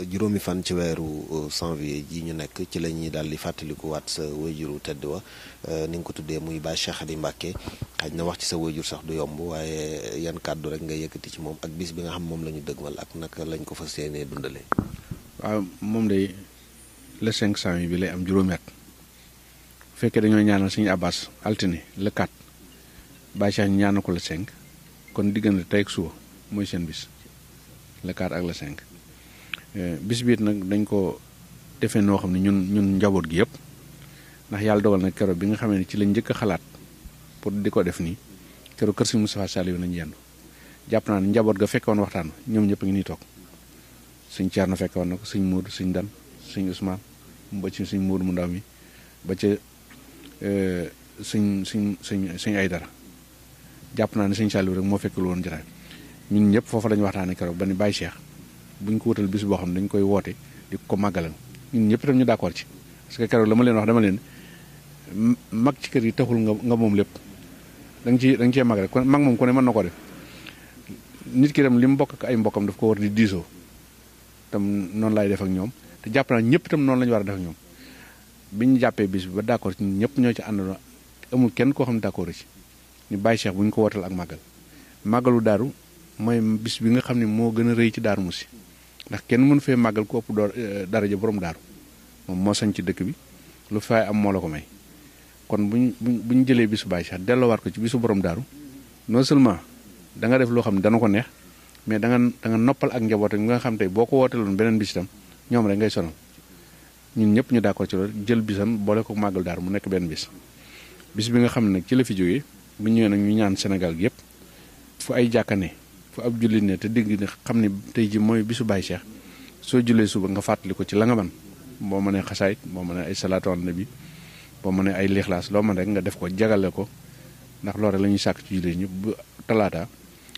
juróomi fan ci weeru janvier ji ñu nekk ci la ñuy daal di fàttalikuwaat sa wayjuru tedd wa ni nga ko tuddee muy Baye Cheikh Khady Mbacke xaj na wax ci sa wayjur sax du yomb waaye yan kàddu rek nga yëkkati ci moom ak bis bi nga xam moom la ñu dëgmal ak naka lañ ko fas yéenee dundalee. waaw moom day le 5 janvier bi lay am juróomi at bu fekkee dañoo ñaanal suñu Abbas altine le 4 Baye Cheikh ñaanal ko le 5 kon diggante tey ak suba mooy seen bis le 4 ak le 5. bis biit nag dañ ko defee noo xam ne ñun njaboot gi yëpp ndax yàlla dogal na keroog bi nga xamee ne ci lañ njëkk a xalaat pour di ko def nii keroog kër si Moustapha Saliou nañ yendu jàpp naa ne njaboot ga fekkoon waxtaan ñoom ñëpp a ngi nii toog suñ Thierno fekkoon na ko suñ Moodu suñ Dan suñ Ousmane ba ci suñ Moodu mu ndaw mi ba ca suñ ay dara jàpp naa ne suñ Saliou rek moo fekkul woon jotaay ñun ñëpp foofu lañu waxtaanee keroog ba ni Baye Cheikh buñ ko wutal bis boo xam ne dañ koy woote di ko màggalal ñun ñëpp itam ñu d'accord ci parce que keroog la ma leen wax dama leen mag ci kër yi taxul nga moom lépp da nga cee mag rek kon mag moom ku ne mën na ko def nit ki itam li mu bokk ak ay mbokkam daf ko war di diisoo tam noonu laay def ak ñoom te jàpp naa ñëpp itam noonu la ñu war a def ak ñoom bi ñu jàppee bis bi ba d'accord ci ñëpp ñoo ci àndandoo amul kenn koo xam ne d'accord ci ni Baye Cheikh bu ñu ko wootal ak màggalu daaru mooy bis bi nga xam ne moo gën a rëy ci Daaru Musi ndax kenn mënu fee màggal ku ëpp daraja borom daaru moom moo sañ ci dëkk bi lu fay am moo la ko may kon buñ jëlee bisu Baye Cheikh delloowaat ko ci bisu borom daaru non seulement da nga def loo xam ne dana ko neex mais da nga noppal ak njaboot nga xam tey boo ko wooteeloon beneen bis itam ñoom rek ngay sonal ñun ñëpp ñu d'accord ci loolu jël bisam boole ko màggal daaru mu nekk benn bis bi nga xam ne nag ci la fi jógee bu ñëwee nag ñu ñaan Sénégal gi yëpp fu ay jàkkane fu ab jullit ne te digg ne xam ne tey ji mooy bisu Baye Cheikh soo jullee suba nga fàttali ko ci la nga man boo mënee xasaayit boo mënee ay salaatu ala nabi boo mënee ay lixlaas loo mën rek nga def ko jagale ko ndax loolu rek la ñuy sàkk ci jullit ñi bu talaata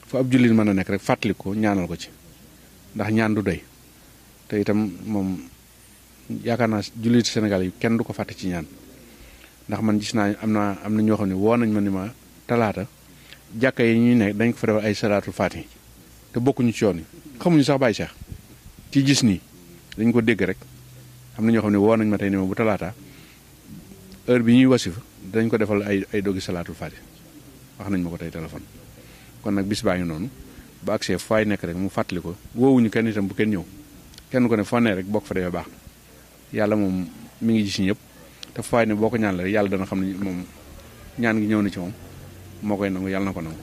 fu ab jullit mën a nekk rek fàttali ko ñaanal ko ci ndax ñaan du doy te itam moom yaakaar naa jullit Sénégal yi kenn du ko fàtte ci ñaan ndax man gis naa am na ñoo xam ne woo nañ ma ni ma talaata jàkka yi ñuy nekk dañ ko fa defal ay salaatul faati te bokkuñu ci yoon yi xamuñu sax Baye Cheikh ci gis nii dañ ko dégg rek am na ñoo xam ne woo nañ ma tey ne ma bu talaata heure bi ñuy wasifa dañ ko defal ay dogi salaatul faati wax nañ ma ko tey téléphone. kon nag bis baa ngi noonu ba accès faay nekk rek mu fàttali ko woowuñu kenn itam bu kenn ñëw kenn ko ne foo ne rek bokk fa defee baax na yàlla moom mi ngi gis ñëpp te faay ne boo ko ñaan la rek yàlla dana xam ne moom ñaan gi ñëw na ci moom moo koy nangu yàlla na ko nangu